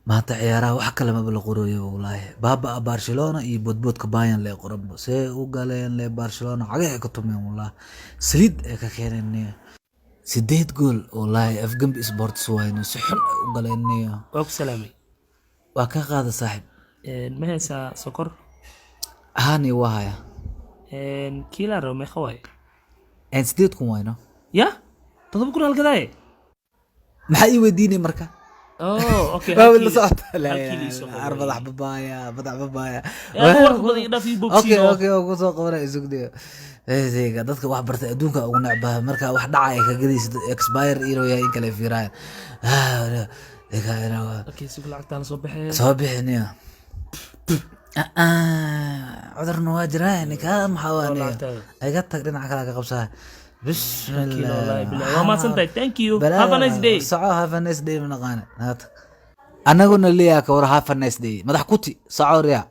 Maanta ciyaaraha wax kale maba la qorooyo wallaahi. Baaba Barcelona iyo boodboodka Bayern lee qoranba. See u galeen lee Barcelona, cagaha ka tumeen wallaahi. Saliid ay ka keeneen niyo. 8 gool wallaahi, afgambi sports waayno, si xun ay u galeen niyo. Waa ku salaamay. Waa ka qaada, saaxiib. Ma haysaa sokor? Hani waa haya. Kiilaa rabo, meeqa waaye? 8,000 waayno. Ya, 7,000 halgadaaye. Maxaa ii weydiinay marka? Oh, okay. Waa Hal la kiilo. socota. Hal kiilo ii soo qabo. Ar madax babaaya, madax babaaya. Yaa, warka badan ii dhaaf, ii boobsiin. Okay, okay, waan kusoo qabanaya, isugdiyo. Eedeyga dadka wax bartay adduunka ugu necbaha marka wax dhaca ay ka gadaysid, expire inuu yahay in kale fiiraayan. Okay, sug, lacagtaan soo baxee. Soo bixiniyo. Cudurna waa jiraa ninkaan, maxaa waa niyo? Lacagtaada. Iga tag, dhinaca kale ka qabsaa. Kiilo, wallaahi Bismillah. billahi. Waa mahadsantahay, thank you, have a nice day. Soco, have a nice day ma naqaana, naga tag. Anaguna leeyaha ka war, have a nice day madax kuti, soco riya.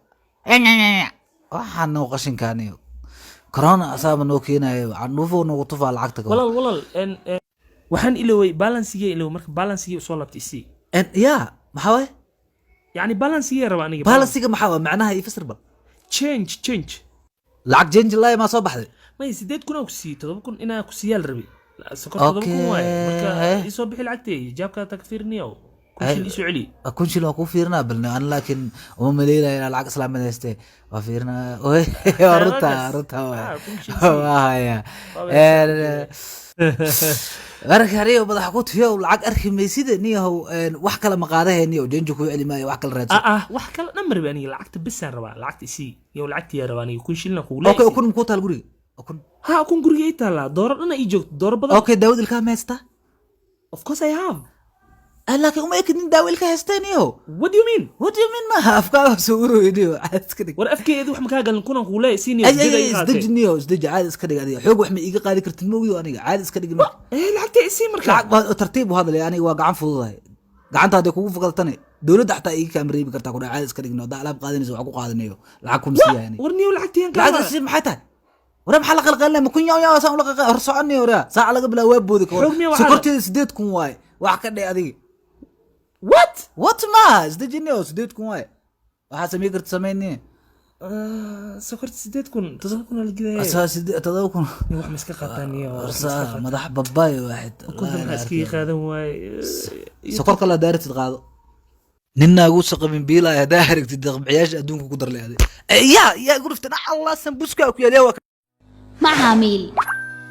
Waxaan noo qashinkaaniyo corona asaaba noo keenayo, candhuufo nagu tufaa lacagta ka war. Walaal, waxaan iloway balancigee, iloway marka balancigee usoo laabtay isii. Ya, maxaa waay? Yacni balancigee raba aniga. Balancega maxaa waay macnaha? Ii fasir bal. Change, change. Lacag change laay maa soo baxday? May, 8,000 aa ku siiyey, 7,000 inaa ku siiyaa la rabay. Sokor 7,000 waaye marka. Isoo bixi lacagtay, jaabkaa ta ka fiiriniyow, 1,000 shil isoo celi. 1,000 shil waa kuu fiirinaa, bal ani laakiin uma maleynaya inaa lacag islaameed haystee. Waa fiirinaa. Waa runta, runta waay. Ah, 1,000 shil sii. Waa haya. Waa. Marka aniga madax ku tiyo lacag arki maysida niyahow, wax kale ma qaadahayniyo, change kuu celi maayo, wax kale raadso. Ah ah, wax kale dhan ma rabi aniga, lacagta bisaan rabaa, lacagta isii yow, lacagtiyaa rabaa aniga, 1,000 shilna kugu. Okay, ukun makuu taal guriga, ukun? Ha, ukun guriga ii taallaa, dooro dhana ii joogto, dooro badan. Okay, daawad ilkaha ma haystaa? Of course I have. Ah, laakiin uma ekid nin daawo ilka haysteen iyo. What do you mean? What do you mean maaha, afkaaga soo urooyniyo, caadi iska dhig. War afkeedu wax makaa galin, kunan kugu leeyahay senior. Ay ay ay, isdeji niyo, isdeji, caadi iska dhig. Adiga xoog wax ma iiga qaadi kartid, ma ogiyo, aniga caadi iska dhig marka. Eh, lacagta isii marka. Lacag tartiib u hadlay, aniga waa gacan fududahay, gacanta hadday kugu fukaltane dowladda xataa iiga kaamreebi kartaa. Kudha caadi iska dhigno, haddaa alaab qaadanaysa wax ku qaadanayo, lacag kuma siiya aniga. War niyo, lacagtiyaan Lacag kaa. si maxay tahay? Ware, maxaa la qalqalinaya? Ma kun yaw yaw saan ula qalqal hor soconaya? Ware, saaca laga bilaabo waa boodi ka hor. Xoog miya waxaa? Sokorteeda 8,000 waaye, wax ka dhe adiga. What? What maaha, isdejiniyo, 8,000 waaye, waxaa samey karta samayniye. Sokorta 8,000, 7,000 aa la gidaya. Asaa 7,000. Wax ma iska qaataan niyo, wax ma iska Warsaa qaataan. Madax babaay waaxid. Ukunta maxaa iskaga qaadan waaye? Sokor kale daaratid qaado, ninna aguusa qabin biilay haddaa aragtid deeqbixiyaasha adduunka ku darlay aday. Yaa yaa gurufta, Allah sambuska ku yaal, yaa waa. Macaamiil.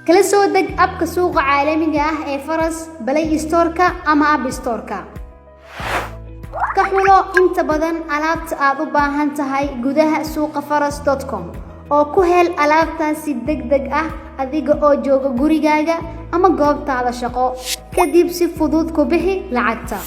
Kala soo deg app-ka suuqa caalamiga ah ee Faras Play Store-ka ama App Store-ka. Ka xulo inta badan alaabta aad u baahan tahay gudaha suuqa faras.com oo ku hel alaabtaas si degdeg ah adiga oo jooga gurigaaga ama goobtaada shaqo. Kadib si fudud ku bixi lacagta.